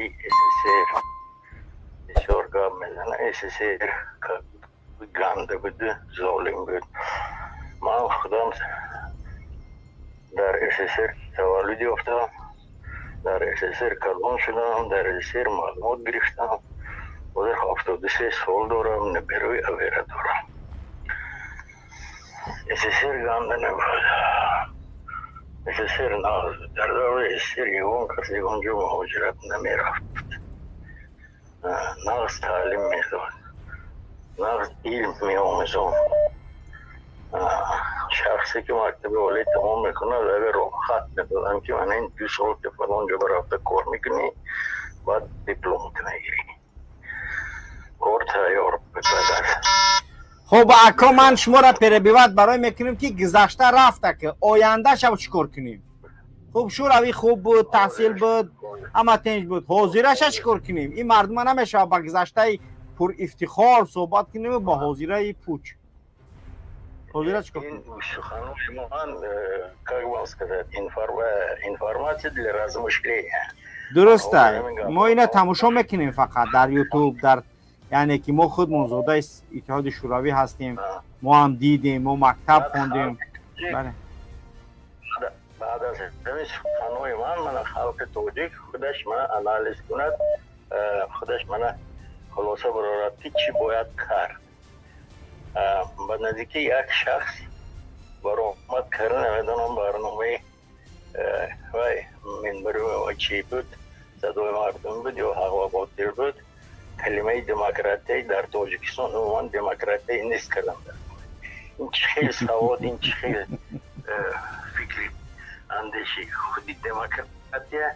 Бораи СССР бисёр гап мезанад. СССР ганда буд, золим буд. Ман худам дар СССР таваллуд ёфтам, дар СССР калон шудам, дар СССР маълумот гирифтам. Ҳозир 73 сол дорам, набераи авера дорам. СССР ганда набуд, СССР нағз буд. Дар давраи СССР ягон кас ягон ҷо муҳоҷират намерафт, нағз таълим медод, нағз илм меомӯзонд. Шахсе ки мактаби олӣ тамом мекунад, агар роҳхат медоданд, ки мана ин 2 сол ки фалон ҷо рафта кор мекунӣ, баъд дипломат мегирӣ, кор тайёр бикард. Хуб, ако, ман шуморо перебивать барои мекунем, ки гузашта рафта, ки ояндаша чӣ кор кунем? Хуб, Шӯравӣ хуб буд, таҳсил буд, ҳама тинҷ буд. Ҳозираша чӣ кор кунем? Ин мардума намешавад ба гузаштаи пурифтихор суҳбат кунем, ба ҳозираи пуч. Ҳозира чӣ кор кунем? Суханои ман, как вам сказать, информация для размышления. Дуруста, мо ина тамошо мекунем фақат дар Ютуб, дар, яъне ки мо худмон зодаи Иттиҳоди Шӯравӣ ҳастем, мо ҳам дидем, мо мактаб хондем, бале. Баъд аз ҳамин суханои ман мана халқи тоҷик худаш мана анализ кунад, худаш мана хулоса барорад, ки чӣ бояд кард. Ба наздики як шахс баромад карда, намедонам, барномаи вай минбари чӣ буд, «Садои мардум» буд ё «Ҳақ ва ботил» буд, калимаи демократия дар Тоҷикистон умуман демократия нест кардам. Ин чӣ хел савод, ин чӣ хел фикри андешӣ? Худи демократия,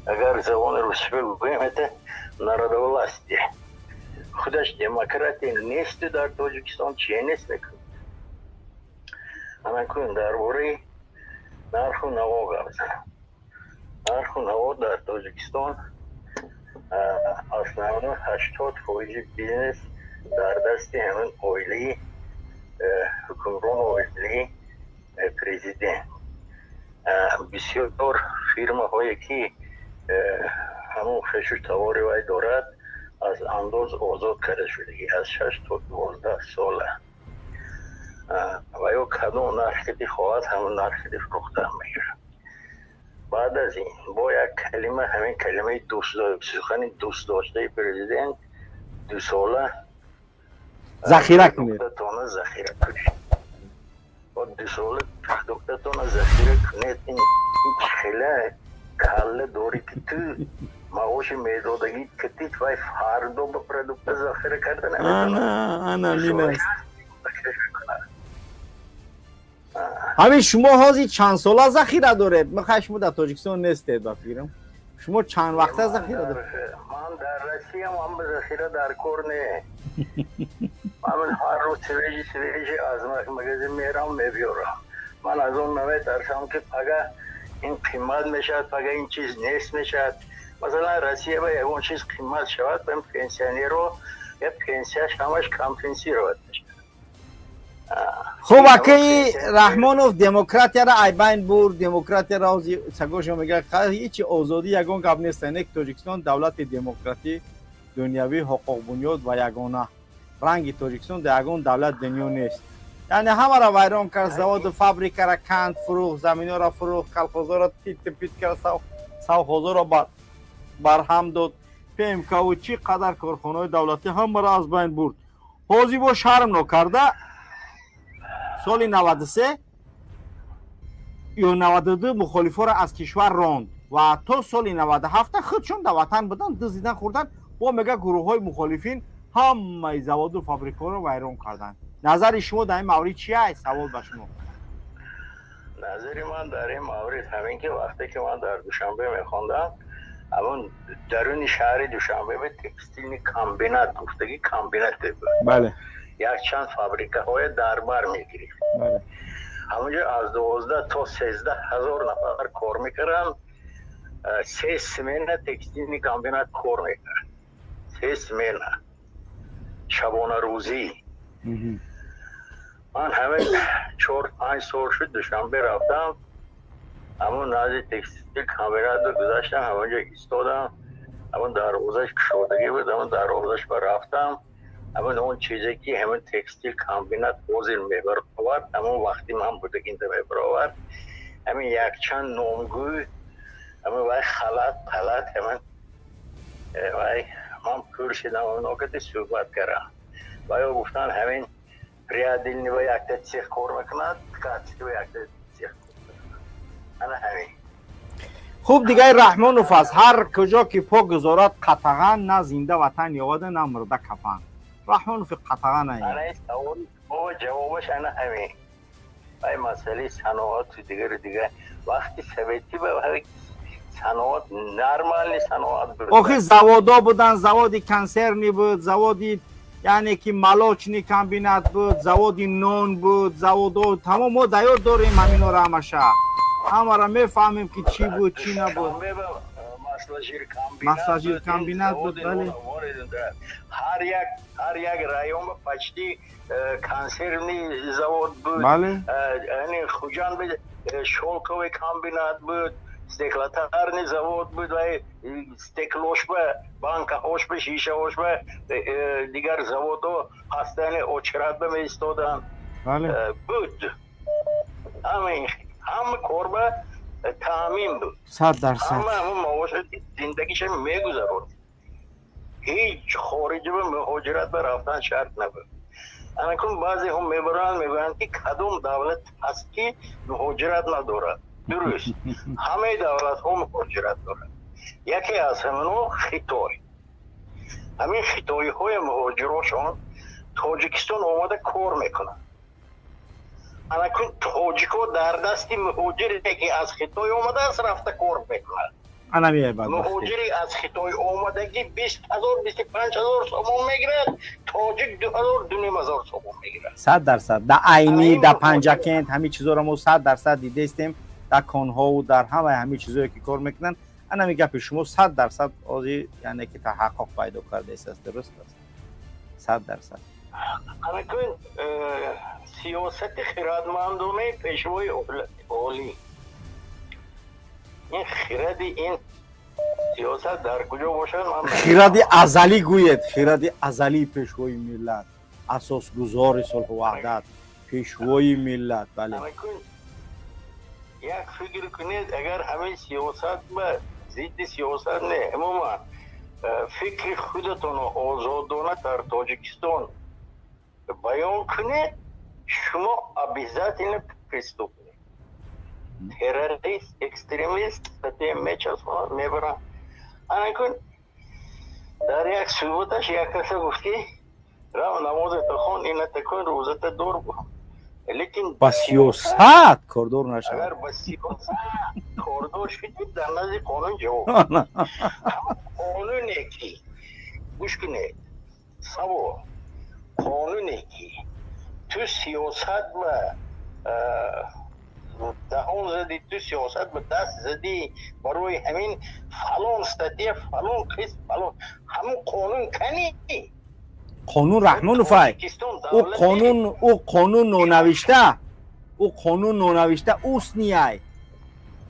агар забони русӣ бигӯем, это народовластие. Худаш демократия несту дар Тоҷикистон чие нест мекунад. Анакун дар бораи нарху наво гап занам. Нарху наво дар Тоҷикистон основно 80 фоизи бизнес дар дасти ҳамин оилаи ҳукмрон, оилаи президент. Бисёр фирмаҳое ки ҳамон хешу тавори вай дорад, аз андоз озод карда шудагӣ аз 6 то 12 сола ва ё кадом нархе бихоҳад, ҳамон нархе фурӯхта мегирад. Баъд аз ин бо як калима, ҳамин калимаи сухани дӯстдоштаи президент, 2 сола захира кунед. Тона захира кунед, 2 сола продуктатона захира кунед. Ин хела калла дорӣ, ки ту маоши медодагӣ китит вай фардо ба продукта захира карда? Ана, ана мин аст. Ҳамин шумо ҳозир чанд сола захира доред? Мехай, шумо дар Тоҷикистон нестед, ба фикрам. Шумо чанд вақта захира доред? Ман дар Россия, ман ба захира дар кор не. Ман ҳар рӯз свежий свежий аз магазин мерам, мебиёрам. Ман аз он наметарсам, ки пага ин қимат мешавад, пага ин чиз нест мешавад. Масалан, Россия ба ягон чиз қимат шавад, ба пенсионеро я пенсияш ҳамаш компенсировать мешавад. Хуб, акаи Раҳмонов, демократияро айбайн бурд, демократияро ҳозир сагошо мегӯяд, ҳечи озодӣ ягон гап нест. Не, Тоҷикистон давлати демократӣ, дунявӣ, ҳуқуқбунёд ва ягона ранги Тоҷикистон дар ягон давлат дунё нест. Яъне ҳамаро вайрон кард, заводу фабрикаро канд, фурӯхт, заминҳоро фурӯхт, колхозҳоро титу пит кард, совхозҳоро барҳам дод, ПМКву чӣ қадар корхонаҳои давлатӣ ҳамаро аз байн бурд. Ҳозир бо шарм нокарда соли 93 ё 92 мухолифоро аз кишвар ронд ва то соли 97 худшон дар ватан буданд, дузидан, хӯрдан. Бо мега гурӯҳҳои мухолифин ҳамаи заводу фабрикаҳоро вайрон карданд. Назари шумо дар ин маврид чи аст? Савол ба шумо. Назари ман дар ин маврид ҳамин, ки вақте ки ман дар Душанбе мехондам, ҳамон даруни шаҳри Душанбе ба текстильный комбинат гуфтагӣ комбинате буд. Якчанд фабрикаҳое дар бар мегирифт. Ҳамонҷо аз 12 то 13 ҳазор нафар кор мекарданд. Се смена текстильный комбинат кор мекард, се смена шабонарӯзӣ. Ман ҳамин 4-5 сол шуд Душанбе рафтам, ҳамон назди текстил комбинатро гузаштам, ҳамонҷо истодам. Ҳамон дарвозаш кушодагӣ буд, ҳамон дарвозаш ба рафтам. Ҳамон он чизе ки ҳамон текстил комбинат ҳозир мебаровард, ҳамон вақти ман будагинда мебаровард. Ҳамин якчанд номгӯй, ҳамин вай халат палат, ҳамин вай ман пурсидам, оно кати суҳбат кардам. Вайо гуфтанд, ҳамин прядильный ва якта цех кор мекунад, ткацкий ва якта цех кор мекунад. Ана ҳамин. Хуб, дигаи Раҳмонов аст, ҳар куҷо ки по гузорад қатаған, на зинда ватан ёвада, на мурда кафан. Раҳмонови қатаған ай. Ана савол ҷавобаш ана ҳамин. Вай масъалаи саноату дигару дигар, вақти советӣ ба саноат нормальный саноат буд. Охи заводо будан, заводи консервный буд, заводи яъне ки молочный комбинат буд, заводи нон буд, заводо тамом мо дар ёд дорем ҳаминора, ҳамаша ҳамаро мефаҳмем ки чӣ буд, чӣ набуд. Масложиркомбинат буд, бале. Ҳар як район почти консервный завод буд. Бале. Яъне Хуҷанд шелковый комбинат буд, стеклотарный завод буд ва стеклошба, банкаҳошба, шишаҳошба дигар заводҳо ҳастани очередь ба меистоданд. Буд. Ҳама корба таъмин буд. 100%. Ҳама ҳамон маоши зиндагиша мегузаронд. Ҳеҷ хориҷа ба муҳоҷират ба рафтан шарт набуд. Анакун баъзеҳо мебаранд, мегӯянд ки кадом давлат ҳаст ки муҳоҷират надорад? Дуруст, ҳамаи давлатҳо муҳоҷират дорад. Яке аз ҳаминҳо Хитой. Ҳамин хитоиҳои муҳоҷирошон Тоҷикистон омада кор мекунанд. Анакун тоҷико дар дасти муҳоҷире ки аз Хитой омадааст рафта кор мекунад. Муҳоҷири аз Хитой омадагӣ 20 000, 25 000 сомон мегирад, тоҷик 2000, 2500 сомон мегирад. 100%. Да Айнӣ, да Панҷакент ҳамин чизоро мо 100% дидаистем, дар конҳову дар ҳамаи ҳамин чизое ки кор мекунанд. Анами гапи шумо 100% ҳозир яъне ки таҳаққуқ пайдо кардааст, дуруст аст, 100%. Анакун сиёсати хирадмандонаи пешвои олӣ, ин хиради ин сиёсат дар куҷо бошад, ман Хиради азалӣ гӯед, хиради азалии пешвои миллат, асосгузори сулҳу ваҳдат, пешвои миллат, бале. Як фикр кунед, агар ҳамин сиёсат ба зидди сиёсат не, умуман фикри худатонро озодона дар Тоҷикистон баён кунед, шумо обязательно преступник, террорист, экстремист статья мечаспонад, мебаранд. Анакун дар як суҳбаташ як каса гуфт ки рав намозата хон, ината кун, рӯзата дор, лекин ба сиёсат кордор нашавад. Агар ба сиёсат кордор шудӣ, дар назди қонун ҷавоб. Қонуне ки, гӯш кунед, савол, қонуне ки ту сиёсат ба даҳон задӣ, ту сиёсат ба даст задӣ, барои ҳамин фалон статья, фалон қисм, фалон ҳамун қонун кани? Қонун, Раҳмоновай, ӯ қонун нонавишта, ӯ қонун нонавишта, устный ай,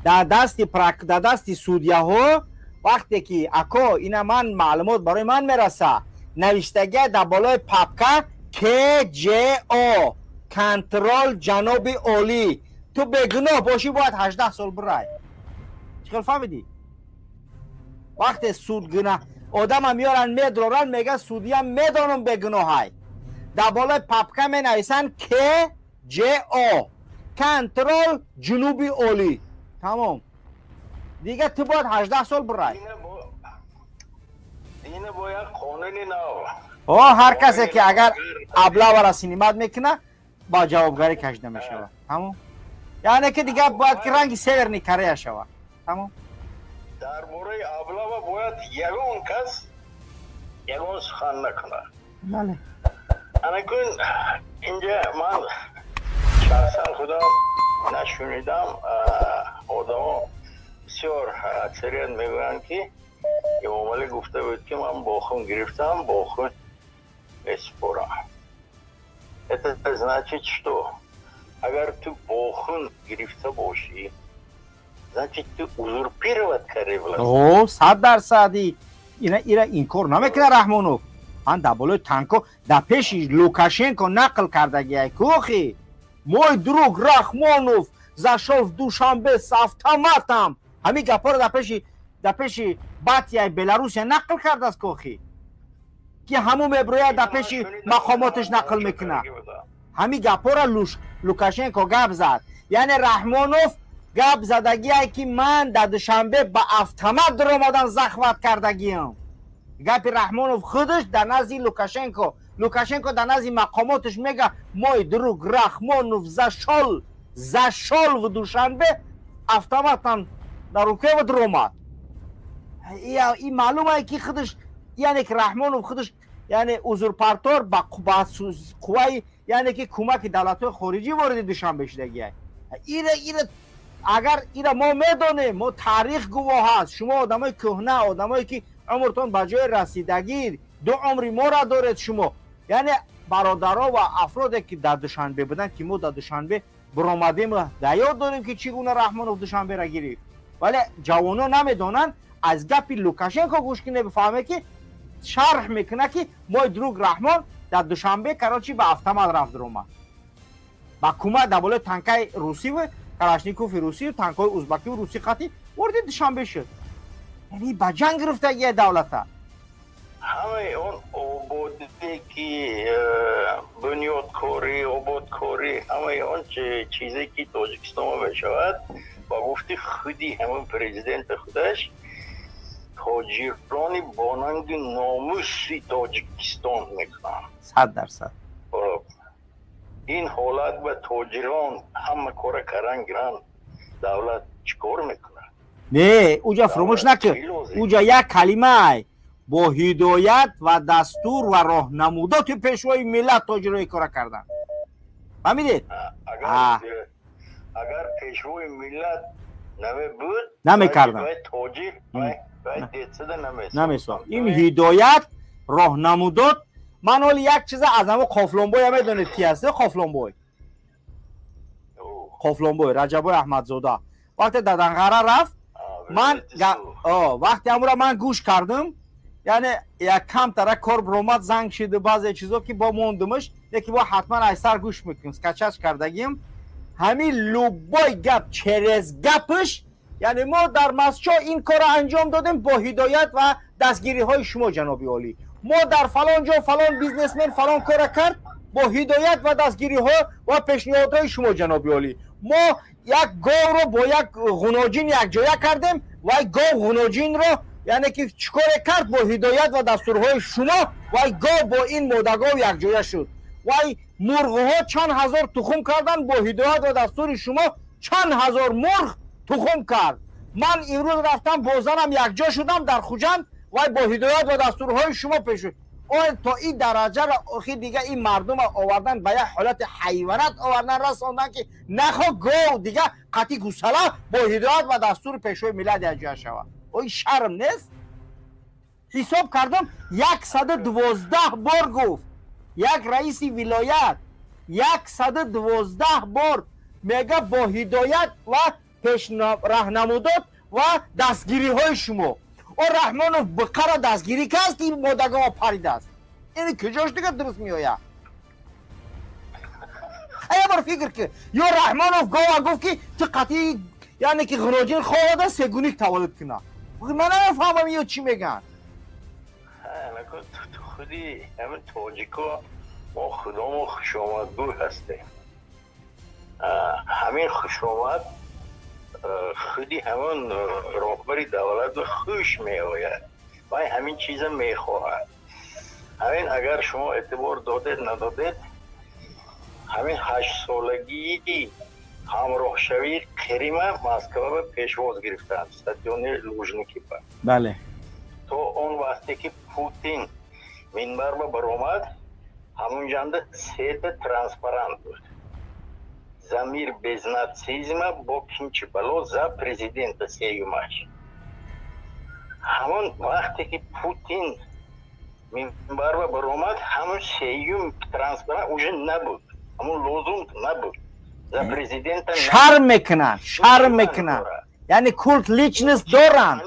дар дасти судья ҳо. Вақте ки ако ина ман маълумот барои ман мераса, навиштагия дар болои папка КЖО, контроль ҷаноби олӣ, ту бегуноҳ бошӣ, бояд 18 сол бирай. Чӣ хел фаҳмидӣ? Вақте суд гунаҳ одама меоранд, медроранд, мега судья медонам бегуноҳай, дар болои папка менависанд КЖО, контроль ҷунуби олӣ, тамом, дига ту бояд 18 сол бирай. Ина бояд қонуни нав. О, ҳар касе ки агар облава ра снимать мекуна, ба ҷавобгарӣ кашида мешавад, тамом. Яъне ки дига бояд ки ранги Северный Корея шавад, тамом. Дар бораи облава бояд ягон кас ягон сухан накунад. Бале. Анакун инҷа ман шахсан худам нашунидам. Одамо бисёр аксарият мегӯянд ки Эмомалӣ гуфта буд ки ман бо хун гирифтам, бо хун месупорам. Это значит что? Агар ту бо хун гирифта бошӣ, значит, ту узурпировать кардӣ власть. О, 100%-и. Ира инкор намекунад Раҳмонов. Ман дар болои танко дар пеши Лукашенко нақл кардагиай кухи. Мой друг Рахмонов зашёл в Душанбе с автоматом. Ҳамин гапҳоро дар пеши батияи Беларусия нақл кардааст кохи. Ки ҳамун меброяд, дар пеши мақомоташ нақл мекунад. Ҳамин гапҳоро Лукашенко гап зад. Яъне Раҳмонов гап задагие, ки ман дар Душанбе ба автомат даромадан, захват кардагиам. Гапи Раҳмонов худаш дар назди Лукашенко. Лукашенко дар назди мақомоташ мега: «Мой друг Рахмонов зашёл в Душанбе, автоматом дар руке даромад». И маълум е, ки худаш, яъне ки Раҳмонов худаш, яъне узурпатор, ба қувваи, яъне ки кӯмаки давлатҳои хориҷӣ вориди Душанбе шудагия. Ира агар ира мо медонем, мо таърих гувоҳ аст. Шумо одамои кӯҳна, одамое ки умртон ба ҷои расидагӣ, ду умри моро доред шумо. Яъне бародаро ва афроде, ки дар Душанбе буданд, ки мо дар Душанбе биромадем, дар ёд дорем, ки чӣ гуна Раҳмонов Душанберо гирифт. Вале ҷавонон намедонанд. Аз гапи Лукашенко гӯш кине, бифаҳме, ки шарҳ мекунад, ки мой друг Раҳмон дар Душанбе, короче, ба автомат рафт, даромад, ба кӯмак дар болои танкаи русиву Калашникови русию танкҳои узбакиву русӣ қатӣ вориди Душанбе шуд. Яъне ба ҷанг гирифтагия давлата. Ҳамаи он ободие, ки бунёдкорӣ, ободкорӣ, ҳамаи он чизе, ки Тоҷикистон мешавад, ба гуфти худи ҳамон президенти худаш, тоҷирони бонанги номуси Тоҷикистон мекунанд. 100%. Ин ҳолат ба тоҷирон ҳама кора каран гиранд, давлат чӣ кор мекунад? Не, уҷа фуромӯш накун, уҷа як калимаай: бо ҳидоят ва дастур ва роҳнамудоти пешвои миллат тоҷирои кора карданд. Фаҳмидед? Агар пешвои миллат намебуд, намекарданд. Тоҷир намесохт. Ин ҳидоят, роҳнамудот. Ман ҳоли як чиза аз ҳамо Қофлонбой, медонед ки аст Қофлонбой? Қофлонбой Раҷабой Аҳмадзода вақте дар Данғара рафт, ман вақте ҳамура ман гӯш кардам, яъне як камтара кор биромад, занг шиду баъзе чизо, ки бо мондумаш, яке бо ҳатман айсар гӯш мекунем, скачать кардагим. Ҳамин любой гап через гапаш, яъне мо дар Масчо ин корро анҷом додем бо ҳидоят ва дастгириҳои шумо, ҷаноби олӣ. Мо дар фалон ҷо фалон бизнесмен фалон кора кард бо ҳидоят ва дастгириҳо ва пешниҳодҳои шумо, ҷаноби олӣ. Мо як говро бо як ғуноҷин якҷоя кардем, вай гов ғуноҷинро, яъне ки чӣ коре кард, бо ҳидоят ва дастурҳои шумо вай гов бо ин модагов якҷоя шуд. Вай мурғҳо чанд ҳазор тухм карданд, бо ҳидоят ва дастури шумо чанд ҳазор мурғ тухм кард. Ман имрӯз рафтам, бо занам якҷо шудам дар Хуҷанд, вай бо ҳидоят ва дастурҳои шумо пеш. То ин дараҷаро охир дига ин мардума овардан, ба як ҳолати ҳайвонат овардан, расондан, ки нахо гов дига қатъи гусала бо ҳидоят ва дастури пешвои миллат якҷоя шавад. Ой, шарм нест? Ҳисоб кардам, 112 бор гуфт. Як раиси вилоят 112 бор мега бо ҳидоят ва пешраҳнамудот ва дастгириҳои шумо. О, Раҳмонов биқара дастгирӣ кард, ки модагова паридааст. Ин куҷош дига дуруст меояд? Я бор фикр ки ё Раҳмонов гова гуфт, ки ту қатъи, яъне ки ғуноҷин хоҳада сегуник таваллуд куна. Ман намефаҳмам, ё чӣ мегӯянд. Худи ҳамин тоҷико мо худомо хушомадгӯ ҳастем. Ҳамин хушомад худи ҳамон роҳбари давлатро хуш меояд, вай ҳамин чиза мехоҳад. Ҳамин агар шумо эътибор додед, надодед, ҳамин ҳаштсолагии ҳамроҳшавии Қирима Москва ба пешвоз гирифтанд, стадиони Лужники ба. То он вақте ки Путин минбар ба баромад, ҳамунҷанда сета транспарант буд: «За мир без нацизма», бо кинчи бало, «За президента» сеюмаш. Ҳамон вақте ки Путин минбар ба баромад, ҳамон сеюм транспарант уже набуд, ҳамон лозунг набуд, «За президента». Шарм мекунанд, шарм мекунанд, яъне культ личность доранд.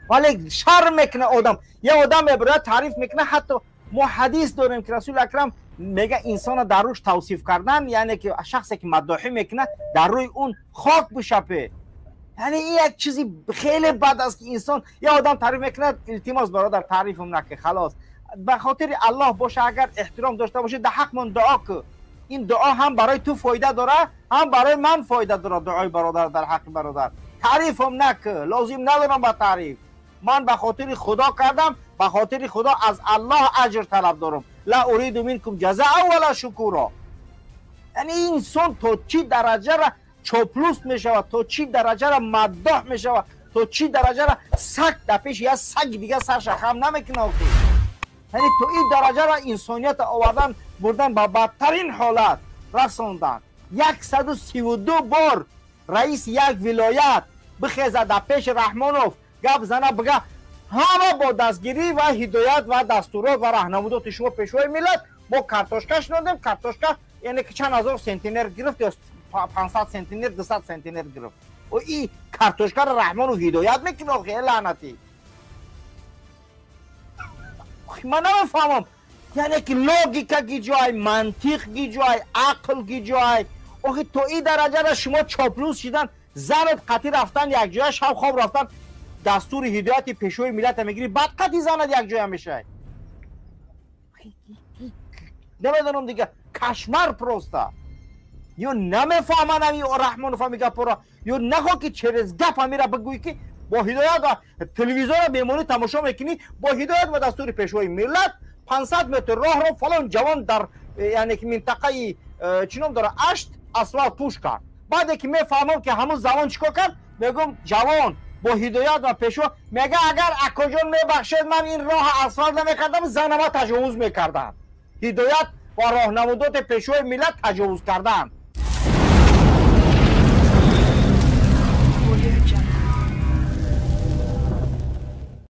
Вале шарм мекунад одам. Я одам мебарояд, таъриф мекунад. Ҳатто мо ҳадис дорем, ки Расули Акрам мега, инсона дар рӯш тавсиф кардан, яъне ки шахсе ки маддоҳӣ мекунад, дар рӯи он хок бишапе. Яъне ин як чизи хеле бад аст, ки инсон, я одам таъриф мекунад. Илтимос, бародар, таърифам наки, халос. Ба хотири Аллоҳ боша, агар эҳтиром дошта бошӣ, дар ҳақмон дуо кун. Ин дуо ҳам барои ту фоида дора, ҳам барои ман фоида дора. Дуои бародар дар ҳаққи бародар. Таърифам наку, лозим надорам ба таъриф. Ман ба хотири Худо кардам, ба хотири Худо аз Аллоҳ аҷр талаб дорам. Ла уриду минкум ҷазаа вала шукуро. Яъне инсон то чӣ дараҷара чоплус мешавад, то чӣ дараҷара маддоҳ мешавад, то чӣ дараҷара саг дар пеши як саги дига сарша хам намекунад. Яъне то ин дараҷара инсонията овардан, бурдан, ба бадтарин ҳолат расондан. 132 бор раиси як вилоят бихезад, дар пеши Раҳмонов гап зана, бига: ҳама бо дастгирӣ ва ҳидоят ва дастурот ва раҳнамудоти шумо, Пешвои миллат, мо картошка шинондем. Картошка, яъне ки чанд ҳазор сентинер гирифт, ё 500 сентинер, 200 сентинер гирифт. И картошкаро Раҳмонов ҳидоят мекунад? Охи, лаънатӣ, ман намефаҳмам. Яъне ки логика гиҷоай, мантиқ гиҷоай, ақл гиҷоай? Охи, то ин дараҷара шумо чоплус шидан, занат қатӣ рафтан, якҷоя шаб хоб рафтан, дастури ҳидояти Пешвои миллата мегирӣ, баъд қатӣ занат якҷоя мешавӣ. Намедонам дига, кошмар просто. Ё намефаҳманд ами Раҳмонов ами гапҳоро, ё нахо ки через гап амира бигӯӣ, ки бо ҳидоят ва телевизорро бемонӣ тамошо мекунӣ, бо ҳидоят ва дастури Пешвои миллат 500 метр роҳро фалон ҷавон дар, яъне ки минтақаи чӣ ном дора, Ашт, асфалт пӯш кард. Баъде ки мефаҳмам, ки ҳамун замон чӣ кор кард, мегӯм: ҷавон бо ҳидоят ва Пешво мега: агар, акоҷон, мебахшед, ман ин роҳ асфалт намекардам, занама таҷовуз мекардам. Ҳидоят ва роҳнамудоти Пешвои миллат таҷовуз кардан.